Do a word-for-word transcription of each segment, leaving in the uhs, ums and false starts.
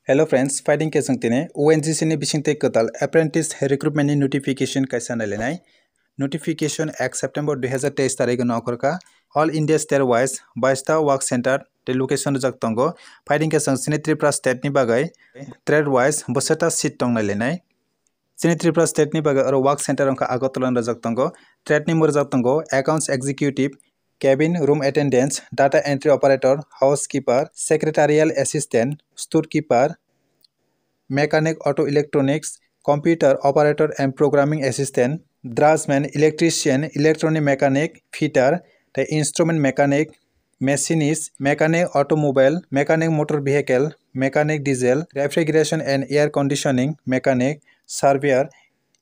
Hello friends, phaidi khe chwng tini O N G C ni bisingtwi kwtal apprentice recruitment ni notification kaisa nailainai. Notification ek September dui hazar teis tarikh no okhorkha. All India state wise baista work center tei location rijak tongo. Phaidi khe chwng chini Tripura state ni bagwi trade wise bwswkta seat tong nailainai. Chini Tripura state ni bagwi oro work center wngkha Agartala no rijak tongo. Trade ni mung rijak tongo accounts executive, cabin room attendants, data entry operator, housekeeper, secretarial assistant, storekeeper, mechanic auto electronics, computer operator and programming assistant, draftsman, electrician, electronic mechanic, fitter, tei instrument mechanic, machinist, mechanic automobile, mechanic motor vehicle, mechanic diesel, refrigeration and air conditioning mechanic, surveyor,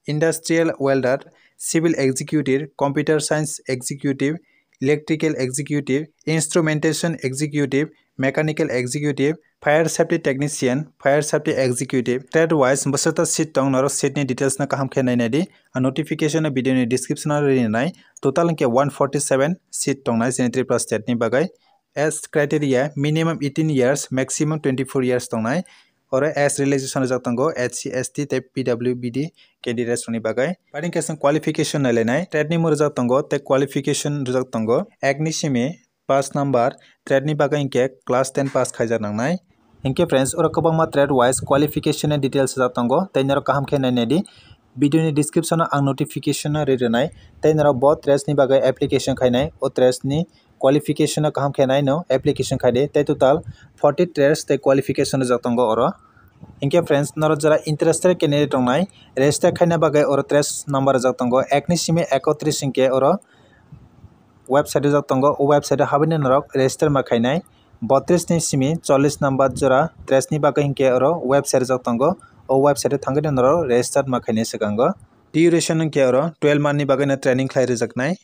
industrial welder, civil executive, computer science executive, electrical executive, instrumentation executive, mechanical executive, fire safety technician, fire safety executive, trade wise bwswkta seat tong, norok seat ni details no kaham khe nainai di. A notification no video ni description o rinai. Total hwnkhe one forty seven seat tongnai chini Tripura state ni bagwi. As criteria, minimum eighteen years, maximum twenty four years tongnai. Oro as relaxation rijak tongo H C, S T tei P W B D candidates rokni bagwi. Phaidi khe chwng qualification nailainai. Trade ni mung rijak tongo tei qualification rijak tongo. Ek ni simi pass number, trade ni bagwi hinkhe class ten pass khaijak nangnai. Hinkhe friends, oro kwbangma trade wise qualification ni details rijak tongo, tei norok kaham khe nainai di. Video ni description o ang notification no ri rwnai, tei norok bo trades ni bagwi application khainai, o trades ni qualification no kaham khe naino application khai di, tei total forty trades tei qualification rijak tongo oro. Hinkhe friends, norok jora interested candidate tongnai, register khaina bagwi oro trades number rijak tongo, ek ni simi ekotris hinkhe oro website rijak tongo, o website o habwi norok register ma khainai. Botris ni simi chollish number jora trades ni bagwi hinkhe oro website rijak tongo, o website o thangwi norok register ma khainai swkango. Duration hinkhe oro twelve month ni bagwi no training khlai rijaknai.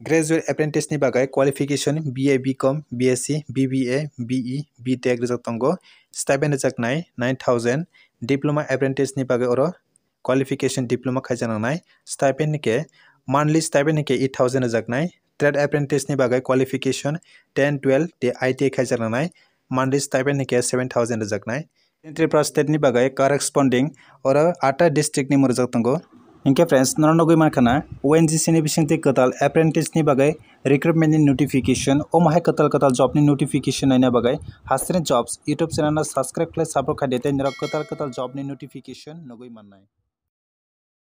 Graduate apprentice ni bagwi qualification B A, B Com, B S C, B B A, B E, B Tech rijak tongo. Stipend rijaknai nine thousand. Diploma apprentice ni bagwi oro qualification diploma khaijak nangnai. Stipend hinkhe monthly stipend hinkhe eight thousand rijaknai. Trade apprentice ni bagwi qualification ten, twelve tei I T I khaijak nangnai. Monthly stipend hinkhe seven thousand rijaknai. Tripura state ni bagwi corresponding oro atta district ni mung rijak tongo. Hinkhe friends, norok nugwi mankha na O N G C ni bisingtwi kwtal apprentice ni bagwi recruitment ni notification, omo hai kwtal kwtal job ni notification naina bagwi Hasteni Jobs YouTube channel no subscribe khlai support khai di, tei norok kwtal kwtal job ni notification nugwi mannai.